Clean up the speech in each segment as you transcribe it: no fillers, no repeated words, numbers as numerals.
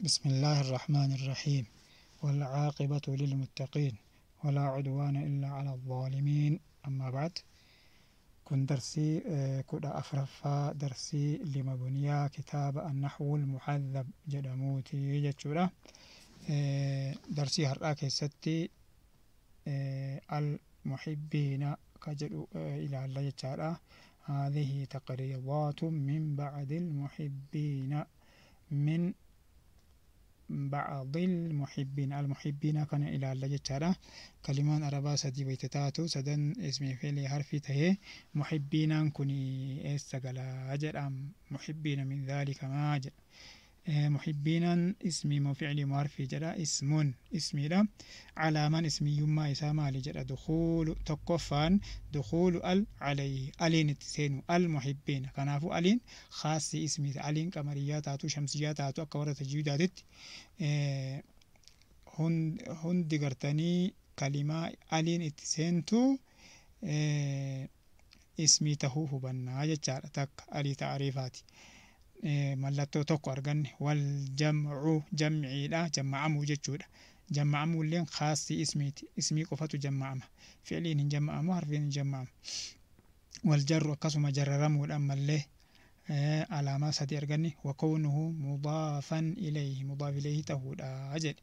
بسم الله الرحمن الرحيم والعاقبة للمتقين ولا عدوان إلا على الظالمين أما بعد كن درسي كدا أفرفا درسي لمبنيا كتاب النحو المحذب جدموتي جتشورا درسي هرآك ستي المحبين كجدو إلى الله جتشارا هذه تقريضات من بعد المحبين من بعض المحبين المحبين كان إلى الله جتشارا كلمان أربعة سدي بيتتاتو سدن اسم فعل حرفي تهي محبين كوني استقلا أجر محبين من ذلك ما أجر محبين اسمي مفعل معرفي جرا اسم اسمي لا على من اسمي يما إساما لجرا دخول تقفان دخول ال عليه ألين تسينو المحبين كنافو ألين خاص اسمي ألين قمريات تاتو شمسيات تاتو أكورة تجويدات هند قرتني كلمة ألين اتسينتو اسمي تهوه بنا جتشار تك ألي تعريفاتي mallattoo tokko arganne wal jam'u jamciidha jamma'amuu jechuudha jamma'amuu illeen khaasii ismiiti ismii qofatu jamma'ama fi'liin hin jamma'amu harfiin hin jamma'amu wal jarru akkasuma jarraramuudha ammallee alaamaa sadi arganne wa kawnuhu mudaafan ilayhi mudaaf ilayhi tahuudha jedhe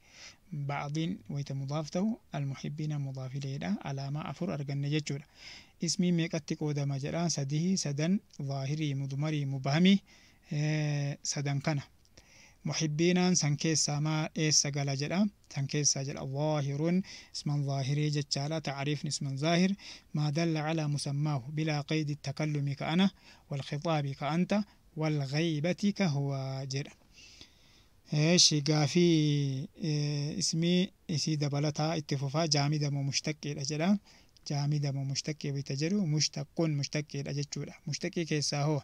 ba'diin wayita mudaaf tahu almuhibbiina mudaaf ilayhidha alaamaa afur arganne jechuudha ismii meeqatti qoodama jedha sadii sadan zaahirii mudmarii mubhamii sadan kana muhibbiinaan san keessaa maa eessa gala jedha san keessaa jedha zaahirun isman zaahirii jechaadha tacriifni isman zaahir maa dalla calaa musammaahu bilaa qaydi takallumi ka ana walkhixaabi ka anta walghaybati ka huwa jedha eeshi gaafii ismii isii dabalataa itti fufaa jaamida moo mushtaqiidha jedha jaamida moo mushtaqii bita jedhu mushtaqqun mushtaqiidha jechuudha mushtaqii keessaa hoo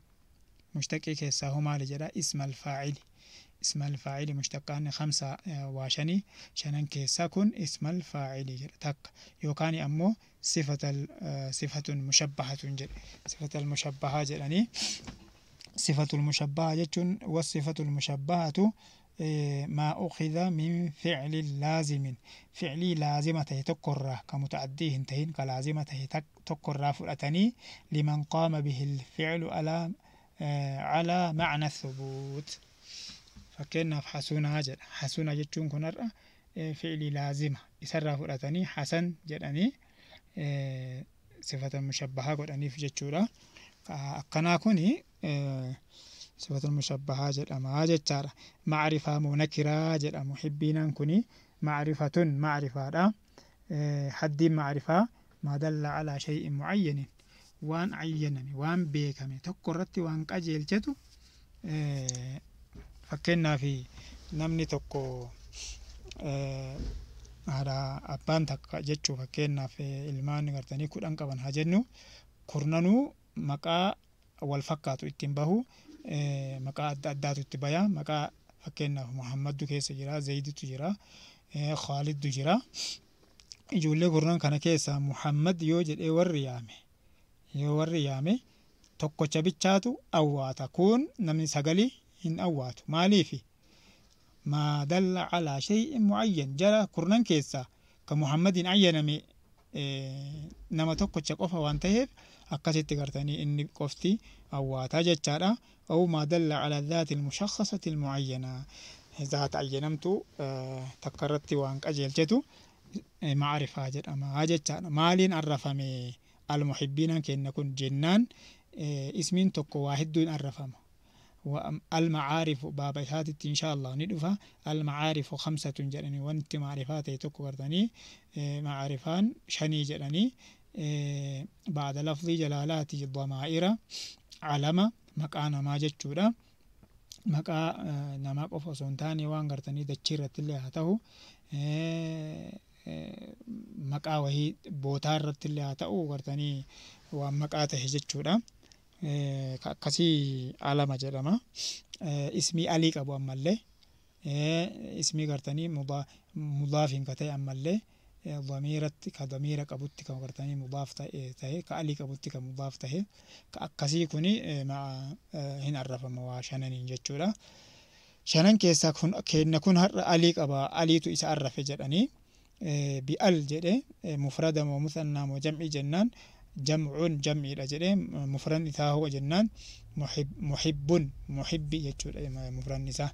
مشتقي كيسا هما لجرا اسم الفاعل اسم الفاعل مشتقان خمسة واشني شنن كيسا كن اسم الفاعل جرا تك يوكاني أمو صفة صفة مشبهة جرا صفة المشبهة جراني صفة المشبهة جتون والصفة المشبهة ما أخذ من فعل لازم فعلي لازمة تكره كمتعديه انتهين كلازمة تكره فرأتني لمن قام به الفعل على معنى الثبوت فكنا في حسونة جد حسونة جتون كنر فعلي لازمة يسرى فرأتني حسن جدني صفة مشبهة قدني في جتشورة أقنا كوني صفة المشبهة جد أما جتشارة معرفة منكرة جد محبين كوني معرفة معرفة حد معرفة ما دل على شيء معين waan ayyaname waan beekame tokko irratti waan qajeelchetu fakkeenyaaf namni tokko haadha abbaan takka jechuu fakkeenyaaf ilmaan gartanii 10 qaban haa jennu kurnanuu maqaa wal fakkaatu ittiin bahu maqaa adda addaatu itti baya maqaa fakkeenyaaf Muhammaddu keessa jira Zayiditu jira Khaaliddu jira ijoollee kurnan kana keessaa Muhammad yoo jedhee warri yaame yoo warri yaame tokkocha bichaatu awwaata kun namni sagali hin awwaatu maaliifi maa dalla calaa shay'in mucayyan jara kurnan keessaa ka Muhammadin ayyaname nama tokkocha qofa waan ta'eef akkasitti gartanii inni qofti awwaataa jechaadha aw maa dalla calaa dhaati almushakhasati almucayyana zaata ayyanamtu takka irratti waan qajeelchetu macrifaa jedhama jechaadha maaliin arrafame المحبين كأن كن جنان اسمين تكو واحد دون الرفم المعارف باب هاتت إن شاء الله ندفع المعارف 5 جراني وانت معرفات تكو وردني معرفان شني جراني بعد لفظ جلالات الضمائر علامة مكان ما جتشورا مكا نما قف سنتاني وان قرتني دتشيرت اللي هاته maqaa wahii bootaa irratti illee haa ta'u gartanii waan maqaa ta'e jechuudha. Akkasii alama jedhama. Ismii alii qabu ammallee ismii gartanii mudaafiin ka ta'e ammallee damiiratti ka damiira qabutti kan gartanii mudaaf ta'e ka alii qabutti kan mudaaf ta'e ka akkasii kuni hin arrafama waa shananiin jechuudha. Shanan keessaa kun kenna kun har'a alii qaba, aliitu isa arrafe jedhanii bi'al jedhe. Mufrada moo musannaa moo jam'ii jennaan, jam'uun jam'iidha jedhe. Mufradni isaa hoo jennaan, muhibbun, muhibbi jechuudha mufradni isaa.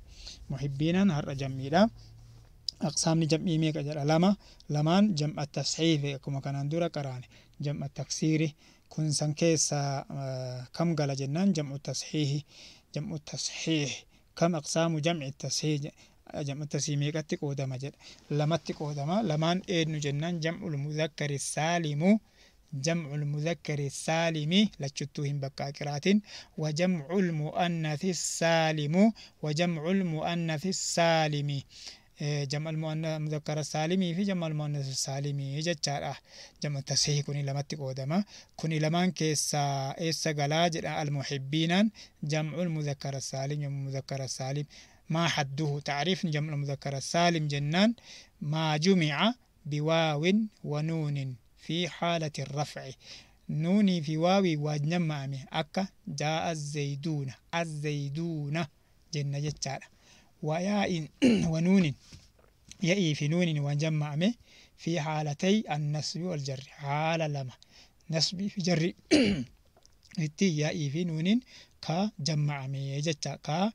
Muhibbiinaan har'a jam'iidha. Aqsaamni jam'ii meeqa jedha? Lama. Lamaan jam'a tasxiifi, akkuma kanaan dura qaraane, jam'a taksiiri. Kun san keessaa kam gala jennaan, jam'u tasxiihi. Jam'u tasxiih kam? Aqsaamu jam'i tasxiih, jam'u tasxiih meeqatti qoodama jedha? Lamatti qoodama. Lamaan eenyu jennaan, jam'ul muzakkari saalimu, jam'ul muzakkari saalimi, lachuttuu hin bakkaa qiraatiin, wa jam'ul mu'annathi saalimu, wa jam'ul mu'annathi saalimi, jam'al muzakkara saalimii fi jam'al mu'annath saalimii jechaadha. Jam'u tasxiih kuni lamatti qoodama. Kuni lamaan keessaa eessa galaa jedha? Almuhibbiinaan jam'ul muzakkara saalim, jam'ul muzakkara saalim. ما حده؟ تعريف جمع المذكر السالم جنان: ما جمع بواو ونون في حالة الرفع، نوني في واوي واجنمامي، أكا جاء الزيدون، الزيدون جنة جتشارة، وياء ونون، يأي في نون وجمع في حالتي النصب والجر، حال لما نصب في جر itti yaa'ii fi nuuniin ka jamma'ame jecha, ka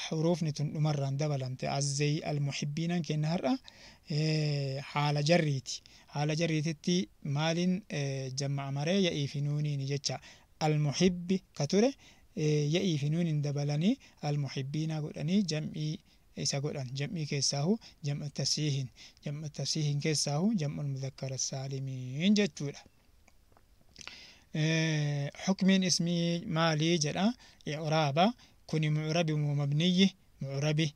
xuruufni tun dhumarraan dabalamte. Azzey almuhibbiinan kenna har'a haala jarriiti. Haala jarriititti maaliin jamma'amaree? Ya'ii fi nuuniin jecha. Almuhibbi ka ture ya'ii fi nuuniin dabalanii almuhibbiina godhanii jam'ii isa godhan. Jam'ii keessaahu jam'a tasiihin, jam'a tasiihin keessaahu jam'ul muzakkara saalimiin jechuudha. Xukmiin ismii maalii jedha? I'raaba kuni mucrabi moo mabniyyi? Mucrabi.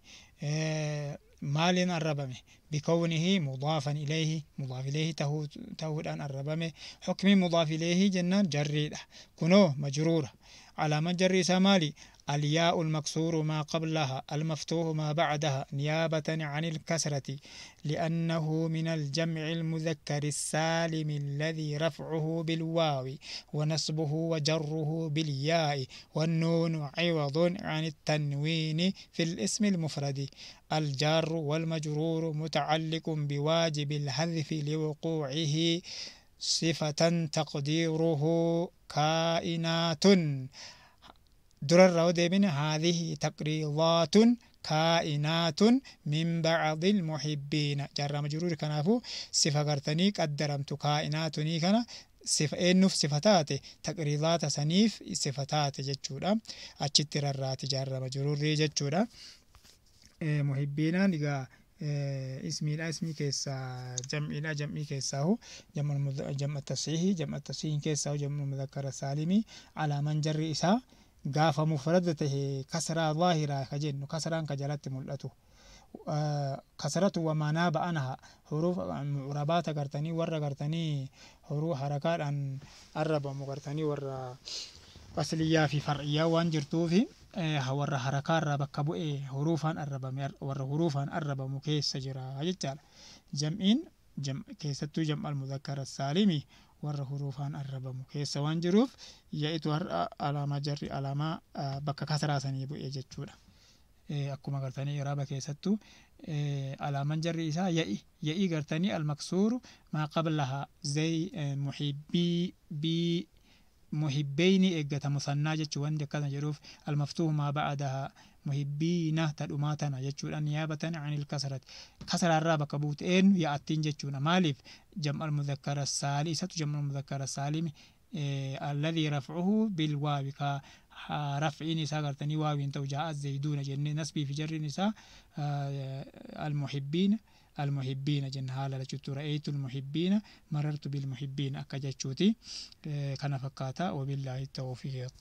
Maaliin arrabame? Bikawnihi mudaafan ilayhi, mudaaf ilayhi tahuudhaan arrabame. Xukmiin mudaaf ilayhi jennaan jarriidha. Kunoo majruura. Calaaman jarri isaa maali? الياء المكسور ما قبلها، المفتوح ما بعدها، نيابة عن الكسرة، لأنه من الجمع المذكر السالم الذي رفعه بالواو ونصبه وجره بالياء، والنون عوض عن التنوين في الاسم المفرد. الجار والمجرور متعلق بواجب الحذف لوقوعه صفة، تقديره كائنات. درر deebine هذه تقريضات كائنات من بعض المحبين. جار مجرور كنافو صفة gartanii qaddaramtu. Kaa'inaatunii kana sifa eenyuuf sifa taate? Taqriidaata saniif sifa taate jechuudha. Achitti rarraati jaarra majruurrii jechuudha. Muhibbiinaan egaa ismiidha. Ismii keessaa jam'iidha. Jam'ii keessaahu jam'a tasiihii, jam'a tasiihin keessaahu jam'a muzakkara saalimii. Alaaman jarri isaa gaafa mufrada tahe kasraa zaahiraa ka jennu, kasraan ka jalatti mul'atu, kasratu wamaa naaba anha, huruuf mucrabaata gartanii, warra gartanii huruu harakaadhaan arrabamu gartanii, warra asliyyaa fi far'iyyaa waan jirtuufi warra harakaarraa bakka bu'ee huruufaan arrabame, warra huruufaan arrabamu keessa jira jechaadha. Jam'iin keessattuu jam'al muzakkara saalimi warra huruufaan arrabamu keessa waan jiruuf ya'itu har'a alaamaa jarri alaamaa bakka kasraa sanii bu'e jechuudha. Akkuma gartanii iraaba keessattuu alaaman jarri isaa ya'i, ya'ii gartanii almaksuuru maa qablahaa zay muhibbii bii muhibbeyni eeggata musannaa jechuu wanti akkana jedhuuf, almaftuuhu maa ba'adahaa, muhibbiina tadhumaa tana jechuudha. Niyaabatan anil kasrati, kasraarraa bakka buute eenyu? Ya'attiin jechuudha. Maaliif? Jam'al muzakkara saali isatu jam'al muzakkara saalimi alladhii rafcuhu bilwaawi, ka rafciin isaa gartanii waawiin ta'u, jaa'a zayduuna jennee nasbii fi jarriin isaa almuhibbiina, almuhibbiina jenna haala lachuutti. Ra'aytu almuhibbiina, marartu bilmuhibbiina akka jechuuti. Kana fakkaata. Wabillaahi tawfiiq.